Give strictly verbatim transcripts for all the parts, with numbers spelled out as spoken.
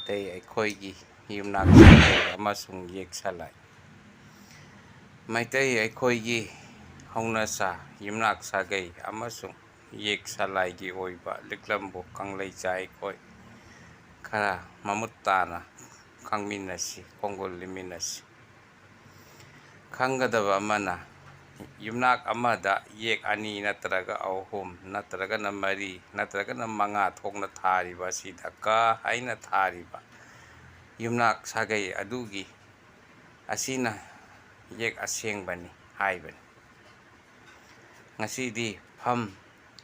ꯃꯩꯇꯩ ꯑꯩꯈꯣꯏꯒꯤ ꯌꯨꯝꯅꯥꯛ ꯁꯥꯒꯩ ꯑꯃꯁꯨꯡ ꯌꯦꯛ ꯁꯂꯥꯏ꯫ ꯃꯩꯇꯩ ꯑꯩꯈꯣꯏꯒꯤ ꯍꯧꯅꯁꯥ, ꯌꯨꯝꯅꯥꯛ ꯁꯥꯒꯩ ꯑꯃꯁꯨꯡ ꯌꯦꯛ ꯁꯂꯥꯏꯒꯤ ꯑꯣꯏꯕ ꯂꯤꯛꯂꯝꯕꯨ ꯀꯪꯂꯩꯆꯥ ꯑꯩꯈꯣꯏ ꯈꯔ ꯃꯃꯨꯠ ꯇꯥꯅ ꯈꯪꯃꯤꯟꯅꯁꯤ, ꯈꯣꯡꯒꯨꯜ ꯂꯤꯃꯤꯟꯅꯁꯤ꯫ ꯈꯪꯒꯗꯕ ꯑꯃꯅ, ꯌꯨꯝꯅꯥꯛ ꯑꯃꯗ ꯌꯦꯛ ꯑꯅꯤ ꯅꯠꯇ꯭ꯔꯒ ꯑꯍꯨꯝ ꯅꯠꯇ꯭ꯔꯒꯅ ꯃꯔꯤ ꯅꯠꯇ꯭ꯔꯒꯅ ꯃꯉꯥ ꯊꯣꯛꯅ ꯊꯥꯔꯤꯕ ꯑꯁꯤꯗ ꯀ ꯍꯥꯏꯅ ꯊꯥꯔꯤꯕ ꯌꯨꯝꯅꯥꯛ ꯁꯥꯒꯩ ꯑꯗꯨꯒꯤ ꯑꯁꯤꯅ ꯌꯦꯛ ꯑꯁꯦꯡꯕꯅꯤ ꯍꯥꯏꯕꯅꯤ꯫ ꯉꯁꯤꯗꯤ ꯐꯝ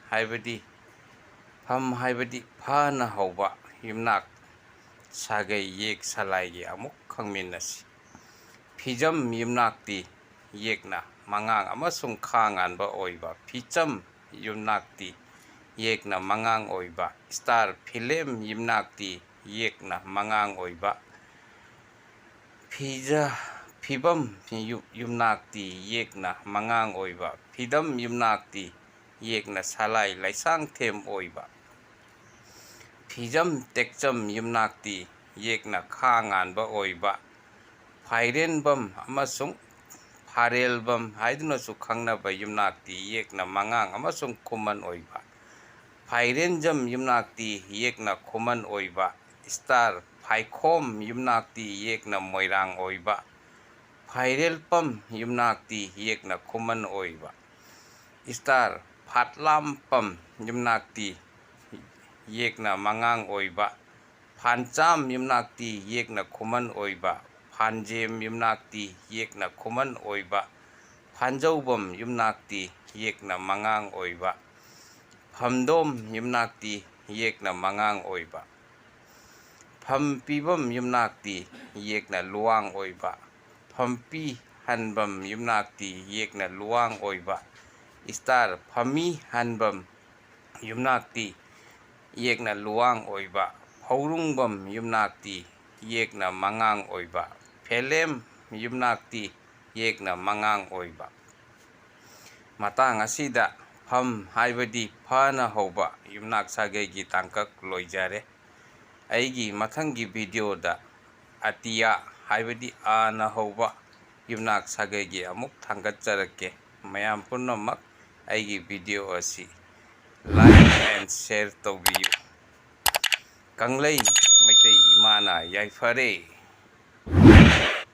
ꯍꯥꯏꯕꯗꯤ, ꯐꯝ ꯍꯥꯏꯕꯗꯤ ꯐꯅ ꯍꯧꯕ ꯌꯨꯝꯅꯥꯛ ꯁꯥꯒꯩ ꯌꯦꯛ ꯁꯂꯥꯏꯒꯤ ꯑꯃꯨꯛ ꯈꯪꯃꯤꯟꯅꯁꯤ꯫ ꯐꯤꯖꯝ ꯌꯨꯝꯅꯥꯛꯇꯤ ꯌꯦꯛꯅ ꯃꯉꯥꯡ ꯑꯃꯁꯨꯡ ꯈꯥ ꯉꯥꯟꯕ ꯑꯣꯏꯕ꯫ ꯐꯤꯆꯝ ꯌꯨꯝꯅꯥꯛꯇꯤ ꯌꯦꯛꯅ ꯃꯉꯥꯡ ꯑꯣꯏꯕ꯫ ꯏꯁꯇꯥꯔ ꯐꯤꯂꯦꯝ ꯌꯨꯝꯅꯥꯛꯇꯤ ꯌꯦꯛꯅ ꯃꯉꯥꯡ ꯑꯣꯏꯕ꯫ ꯐꯤꯖ-, ꯐꯤꯕꯝ ꯌꯨ-, ꯌꯨꯝꯅꯥꯛꯇꯤ ꯌꯦꯛꯅ ꯃꯉꯥꯡ ꯑꯣꯏꯕ꯫ ꯐꯤꯗꯝ ꯌꯨꯝꯅꯥꯛꯇꯤ ꯌꯦꯛꯅ ꯁꯂꯥꯏ ꯂꯩꯁꯥꯡꯊꯦꯝ ꯑꯣꯏꯕ꯫ ꯐꯤꯖꯝ ꯇꯦꯛꯆꯝ ꯌꯨꯝꯅꯥꯛꯇꯤ ꯌꯦꯛꯅ ꯈꯥ ꯉꯥꯟꯕ ꯑꯣꯏꯕ꯫ ꯐꯥꯏꯔꯦꯟꯕꯝ ꯑꯃꯁꯨꯡ ꯐꯥꯔꯦꯜꯕꯝ ꯍꯥꯏꯗꯨꯅꯁꯨ ꯈꯪꯅꯕ ꯌꯨꯝꯅꯥꯛꯇꯤ ꯌꯦꯛꯅ ꯃꯉꯥꯡ ꯑꯃꯁꯨꯡ ꯈꯨꯃꯟ ꯑꯣꯏꯕ꯫ ꯐꯥꯏꯔꯦꯟꯖꯝ ꯌꯨꯝꯅꯥꯛꯇꯤ ꯌꯦꯛꯅ ꯈꯨꯃꯟ ꯑꯣꯏꯕ꯫ ꯏꯁꯇꯥꯔ ꯐꯥꯏꯈꯣꯝ ꯌꯨꯝꯅꯥꯛꯇꯤ ꯌꯦꯛꯅ ꯃꯣꯏꯔꯥꯡ ꯑꯣꯏꯕ꯫ ꯐꯥꯏꯔꯦꯜꯄꯝ ꯌꯨꯝꯅꯥꯛꯇꯤ ꯌꯦꯛꯅ ꯈꯨꯃꯟ ꯑꯣꯏꯕ꯫ ꯏꯁꯇꯥꯔ ꯐꯥꯠꯂꯥꯝꯄꯝ ꯌꯨꯝꯅꯥꯛꯇꯤ ꯌꯦꯛꯅ ꯃꯉꯥꯡ ꯑꯣꯏꯕ꯫ ꯐꯥꯟꯆꯥꯝ ꯌꯨꯝꯅꯥꯛꯇꯤ ꯌꯦꯛꯅ ꯈꯨꯃꯟ ꯑꯣꯏꯕ꯫ ꯐꯥꯟꯖꯦꯝ ꯌꯨꯝꯅꯥꯛꯇꯤ ꯌꯦꯛꯅ ꯈꯨꯃꯟ ꯑꯣꯏꯕ꯫ ꯐꯥꯟꯖꯧꯕꯝ ꯌꯨꯝꯅꯥꯛꯇꯤ ꯌꯦꯛꯅ ꯃꯉꯥꯡ ꯑꯣꯏꯕ꯫ ꯐꯝꯗꯣꯝ ꯌꯨꯝꯅꯥꯛꯇꯤ ꯌꯦꯛꯅ ꯃꯉꯥꯡ ꯑꯣꯏꯕ꯫ ꯐꯝ ꯄꯤꯕꯝ ꯌꯨꯝꯅꯥꯛꯇꯤ ꯌꯦꯛꯅ ꯂꯨꯋꯥꯡ ꯑꯣꯏꯕ꯫ ꯐꯝꯄꯤ ꯍꯟꯕꯝ ꯌꯨꯝꯅꯥꯛꯇꯤ ꯌꯦꯛꯅ ꯂꯨꯋꯥꯡ ꯑꯣꯏꯕ꯫ ꯏꯁꯇꯥꯔ ꯐꯝꯃꯤ ꯍꯟꯕꯝ ꯌꯨꯝꯅꯥꯛꯇꯤ ꯌꯦꯛꯅ ꯂꯨꯋꯥꯡ ꯑꯣꯏꯕ꯫ ꯐꯧꯔꯨꯡꯕꯝ ꯌꯨꯝꯅꯥꯛꯇꯤ ꯌꯦꯛꯅ ꯃꯉꯥꯡ ꯑꯣꯏꯕ꯫ ꯐꯦꯂꯦꯝ ꯌꯨꯝꯅꯥꯛꯇꯤ ꯌꯦꯛꯅ ꯃꯉꯥꯡ ꯑꯣꯏꯕ꯫ ꯃꯇꯥꯡ ꯑꯁꯤꯗ ꯐꯝ ꯍꯥꯏꯕꯗꯤ ꯐꯅ ꯍꯧꯕ ꯌꯨꯝꯅꯥꯛ ꯁꯥꯒꯩꯒꯤ ꯇꯥꯡꯀꯛ ꯂꯣꯏꯖꯔꯦ꯫ ꯑꯩꯒꯤ ꯃꯊꯪꯒꯤ videoꯗ ꯑꯇꯤꯌꯥ, ꯍꯥꯏꯕꯗꯤ ꯑꯥꯅ ꯍꯧꯕ ꯌꯨꯝꯅꯥꯛ ꯁꯥꯒꯩꯒꯤ ꯑꯃꯨꯛ ꯊꯥꯡꯒꯠꯆꯔꯛꯀꯦ꯫ ꯃꯌꯥꯝ ꯄꯨꯝꯅꯃꯛ ꯑꯩꯒꯤ video ꯑꯁꯤ like and share ꯇꯧꯕꯤꯌꯨ꯫ ꯀꯪꯂꯩ ꯃꯩꯇꯩ ꯏꯃꯥꯅ ꯌꯥꯏꯐꯔꯦ꯫